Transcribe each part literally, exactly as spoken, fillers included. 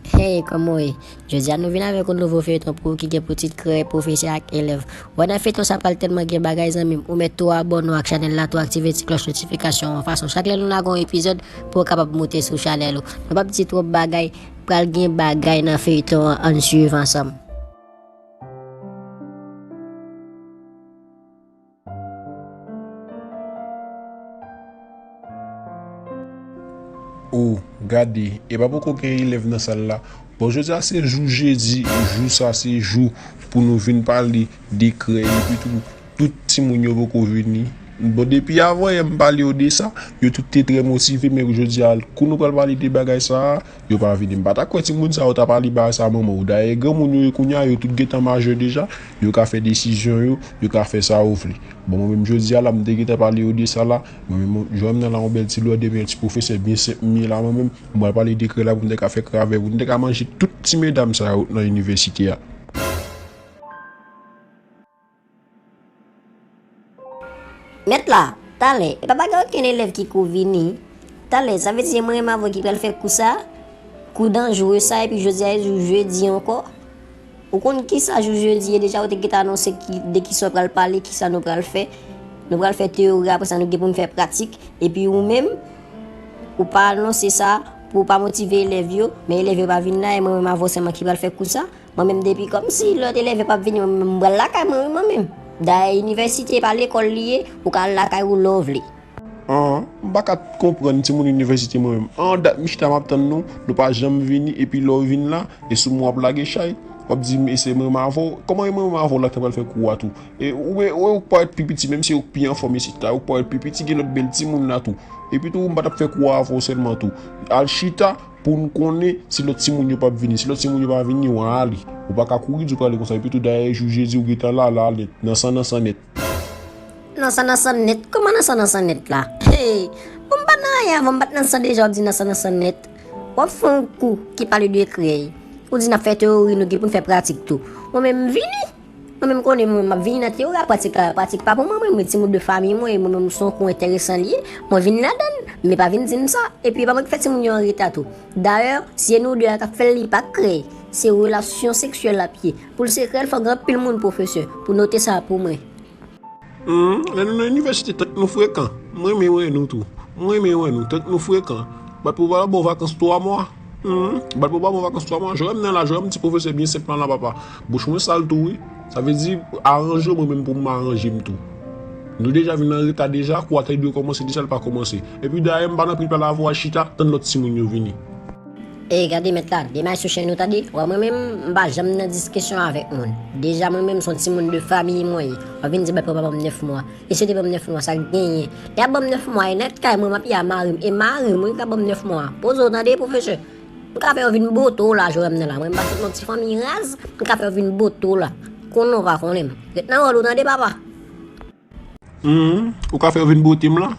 Hey, kòman w ye? Jodi a nou vin avèk yon nouvo feyton pou ou ki gen pou tit Krèy, Pwofesè ak Elèv. Wè, nan feyton sa pral tèlman gen bagay, zanmi m. Ou mèt tou abòne w ak chanèl la, tou aktive ti klòch notifikasyon an, fason chak lè nou lage yon epizòd pou w kapab moute sou chanèl ou. Nou p ap di twòp bagay, pral gen bagay nan feyton an, ann swiv ansanm. O, gade, e pa poko gen elèv nan sal la. Bon, jodi a se jou jedi, jou sa se jou pou nou vin pale de Krèy, epi tou, tout timoun yo poko vini. Bon, depi avanyè m pale yo de sa, yo tout te trè motive, men jodi a, kou nou pral pale de bagay sa a, yo pa vini. M pa ta kwè timoun sa yo t ap ale ba sa manman w. Dayè, granmoun yo ye kounye a, yo tout gentan majè deja, yo ka fè desizyon yo, yo ka fè sa yo vle. Bon, mwen menm jodi a la, m te gentan pale yo de sa la. Mwen menm, jwè m nan la, yon bèl ti lòdè, men ti pwofesè byen senp m ye la, mwen menm. M pral pale de Krèy la pou m te ka fè kravè, pou m te ka manje tout ti medam sa yo nan inivèsite a. Mèt la, talè, e pa pa gen okenn elèv ki ko vini. Talè, sa vle di se mwen menm avè w ki pral fè kou sa, kou danjere sa, epi jodi a se jou jedi ankò. Ou konn kisa jou jedi ye deja, ou te gentan anonse ki, de kisa w pral pale, kisa nou pral fè. Nou pral fè teyori, apre sa nou gen pou n fè pratik. Epi ou menm, ou pa anonse sa pou w pa motive elèv yo, men elèv yo pa vin la, e mwen menm avè w sèlman ki pral fè kou sa. Mwen menm depi kòmsi lòt elèv yo p ap vini, mwen menm m pral lakay mwen, wi, mwen menm. Dayè inivèsite pa lekòl li ye, ou ka al lakay ou lè w vle. An, m pa ka konprann timoun inivèsite mwen menm. An, dat m chita m ap tann nou, nou pa janm vini, epi lè w vin la, e sou mwen w ap lage chay. W ap di m, e se mwen menm avè w. Kòman e mwen menm avè w la ki ta pral fè kou a tou? E ou, e ou, ou k parèt pi piti, menm si ou k pi anfòm isit la, ou k parèt pi piti, gen lòt bèl timoun la tou. Epi tou, m pa t ap fè kou a avè w sèlman tou. Al chita, pou n konnen si lòt timoun yo p ap vini. Si lòt timoun yo pa vini, w ale. Ou pa ka kouri di w prale konsa. Epi tou, dayè, jou jedi, ou gentan la, la, nèt. Nan san, nan san nèt. Nan san, nan san nèt? Kòman nan san, nan san nèt la? Hey! Bon, m pa t nan anyen avan, m pa t nan san deja, w ap di nan san, nan san nèt. W ap fè yon kou ki pale de Krèy. Ou di n ap fè teyori, nou gen pou n fè pratik tou. Mwen menm, m vini. Mwen menm konnen mwen, m ap vini nan teyori a, pratik la, pratik pa pou mwen, mwen, mwen timoun de fanmi mwen, e mwen menm se yon kou enteresan li ye, mwen vin ladann, men pa vin di m sa, epi e pa mwen ki fè timoun yo an reta tou. Dayè, si e nou de a k ap fè l, li pa Krèy, se relasyon seksyèl l ap ye. Pou l sekrè, fò gen anpil moun, pwofesè, pou note sa pou mwen. Humm, lè nou nan inivèsite, tank nou frekan, m renmen wè nou tou. M renmen wè nou, tank nou frekan. Bat pou pa ba w vakans twa mwa. Humm, bat pou pa ba w vakans twa mwa. Jwè m nan la, jwè m ti pwofesè byen senp lan la, papa. Bouch mwen sal tou, wi. Sa vle di, aranje w mwen menm pou m aranje m tou. Nou deja vin an reta deja, kou a te dwe kòmanse deja, l pa kòmanse. Epi dayè, m pa nan pil pale avè w, al chita, tann lòt timoun yo vini. Ey, gade mèt la, demach sou chèn ou tande. Wè mwen menm, m pa janm nan diskisyon avèk moun. Deja mwen menm, se yon timoun de fanmi mwen ye. W ap vin di bat pou pa ban m nèf mwa. E si yo te ban m nèf mwa, sa k genyen? Y ap ban m nèf mwa, e nèt kay mwen, m ap ye a mari m. E mari m, wi, k ap ban m nèf mwa. Poze w tande, pwofesè. M ka fè yo vin bote w la, jwè m nan la. Mwen, m pa sot nan ti fanmi raz, m ka fè yo vin bote w la. Konnen w pa konnen m. Ret nan wòl ou tande, papa. Humm, ou ka fè yo vin bote m la?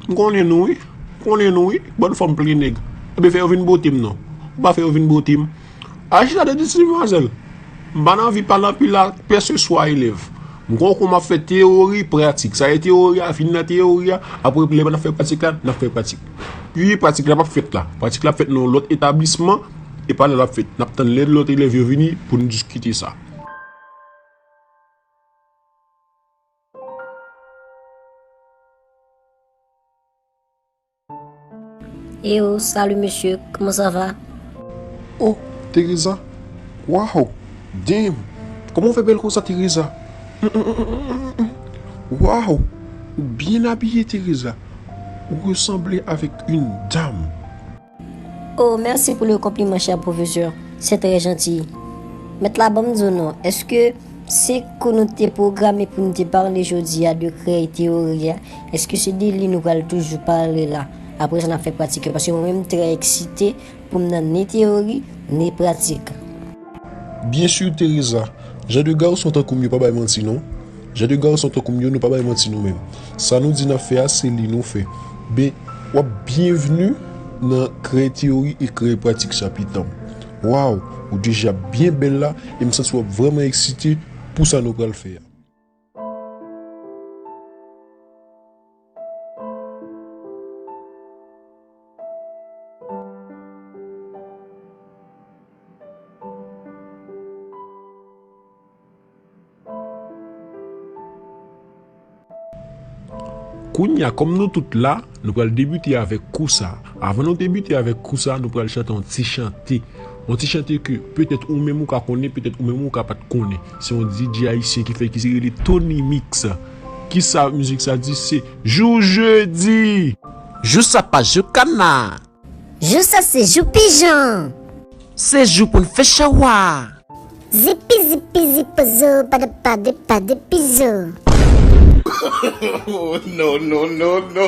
M konnen nou, wi. M konnen nou, wi. Bann fanm plen nèg. Ebyen, fè yo vin bote m non. Ou pa fè yo vin bote m. Al chita de ti demwazèl. M pa nan anvi pale anpil a pèseswa elèv. M gon kou m ap fè teyori, pratik. Sa e teyori a, fin nan teyori a, apre lè n ap fè pratik la, n ap fè pratik. Pi pratik la p ap fèt la. Pratik la ap fèt nan yon lòt etablisman, e pa la l ap fèt. N ap tann lè lòt elèv yo vini pou n diskite sa. Yo, salut monsieur, comment ça va? Oh, Teresa. Wow. Damn. Kòman w fè bèl konsa, Teresa? Wow. Ou byen abiye, Teresa. Ou resanble avèk yon dam. Oh, merci pour le compliment, cher professeur. C'est très gentil. Mèt la, ban m di w non. Èske se kou nou te pwograme pou n te pale jodi a de kreyay teyori a? Èske se de li nou pral toujou pale la? Apre sa, n ap fè pratik yo, paske mwen menm, m trè eksite pou m nan ni teyori, ni pratik. Byen si, Teresa. Jan de gason tankou m yo pa bay manti non. Jan de gason tankou m yo, nou pa bay manti nou menm. Sa nou di n ap fè a, se li nou fè. Ben, w ap byenvni nan kreyay teyori e kreyay pratik chapit an. Waw, ou deja byen bèl la, e m santi w ap vrèman eksite pou sa nou pral fè a. Kounye a, kòm nou tout la, nou pral debite avèk kou sa. Avan nou debite avèk kou sa, nou pral chante yon ti chante. Yon ti chante ke petèt ou menm ou ka konnen, petèt ou menm ou ka pa t konnen. Se yon D J ayisyen ki fè ki se rele Tony Mix. Kisa mizik sa di? Se Jou Jedi. Jou sa pa jou kana. Jou sa se jou pijan. Se jou pou n fè chawa. Zipi zipi zipozo, pa de pa de pa de pizo. Oh, no, no, no, no.